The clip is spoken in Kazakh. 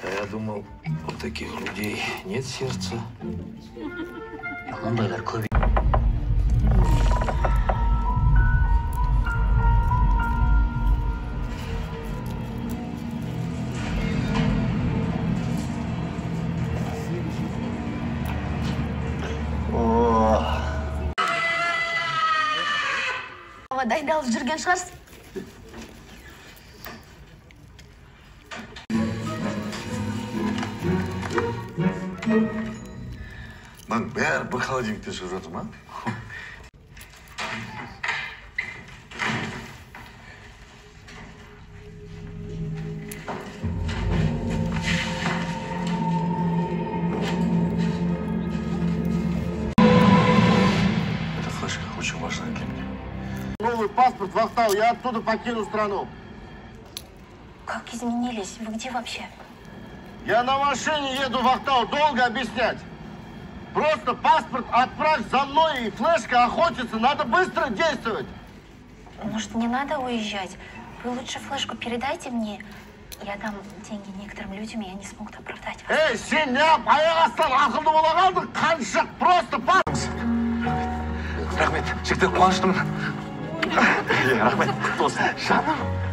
А я думал, у таких людей нет сердца. Ондайлар көп. Дайындалып жүрген шығарсың. Мынаның бәрі бір холодильниктен шығып жатыр ма? Эта флешка очень важна для меня. Новый паспорт в Актау, я оттуда покину страну. Как изменились? Вы где вообще? Я на машине еду в Актау, долго объяснять. Просто паспорт отправь за мной, и флешка охотится, надо быстро действовать. Может, не надо уезжать? Вы лучше флешку передайте мне. Я дам деньги некоторым людям, и они смогут оправдать вас. Эй, сен неғып аяқ астынан ақылды бола қалдың? Қаншық, просто паспорт. Рахмет, жігіттер, қуаныштымын. Рахмет, құтты болсын. Жаным.